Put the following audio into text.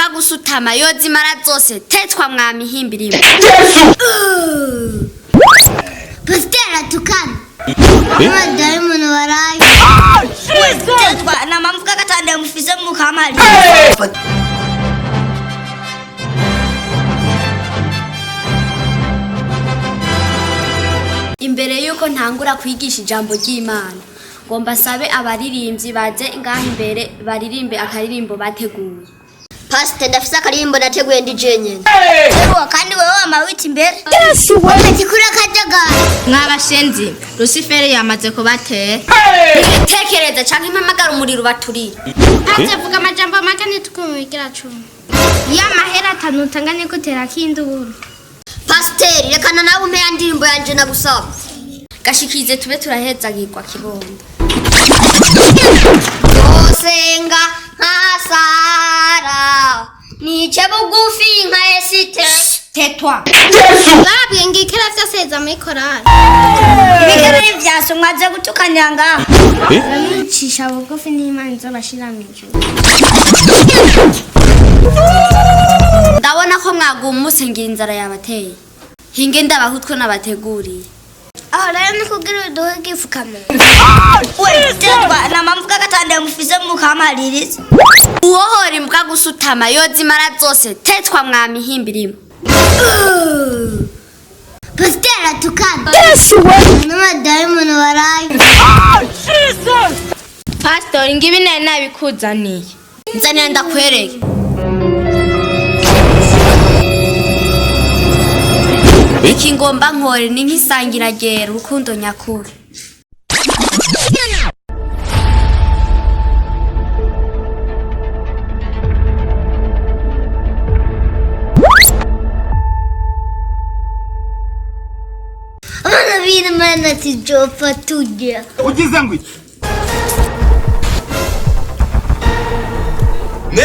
Imbwa gusutama yozimara zose tetwa mwamihimbirimo. Pasiteri atukana n'abadayimoni baraye. Tetwa namamvuga gatande mufise mukamari. Imbere yuko ntangura kwigisha ijambo ry'Imana, ngomba sabe abaririmbyi baze ngaha imbere baririmbe akaririmbo bateguye. Pasiteri, ndafise akaririmbo nateguye ndi jenyene. Tetwa kandi wewe wama wita imbere. Ati kuri akajagari. Mwabashenzi, Rusiferi yamaze kubatera. Tekereza canke impamagara umuriro ubaturire. Pastor, vuga amajambo make ntitukumvikira cumi. Iyo amahera atanu utanganye gutera kinduru. Pasiteri, rekana nawe umpe ya ndirimbo yanje nagusaba. Gashikize tube turahezagirwa kibondo. Yosenga nka Sara, nice bugufi nka Esiteri. Tetwa. Babwiye ngo ikera vyose biza muri korali. Ibikere n'ivyaso mwaze gutukanira ngaha. Bamwicisha bugufi n'Imana izobashira mw'ijuru. Ndabona ko mwagumutse ngira inzara yabateye. Hinge ndabaha utwo nabateguriye. Aho rero ni kugira uduhe igifukamiro. We tetwa namamvuga gatande mufise mukamaririza. Uwohora imbwa gusutama yozimara zose tetwa mwamihimbirimo. Pasiteri atukana n'abadayimoni baraye. Pastor, ngibi nari nabikuzaniye. Nzanira ndakwereke. Iki ngomba nkore ni nk'isangiragera urukundo nyakuri. Abana b'Imana tujopfa turya. Ugize ngo iki? Ne!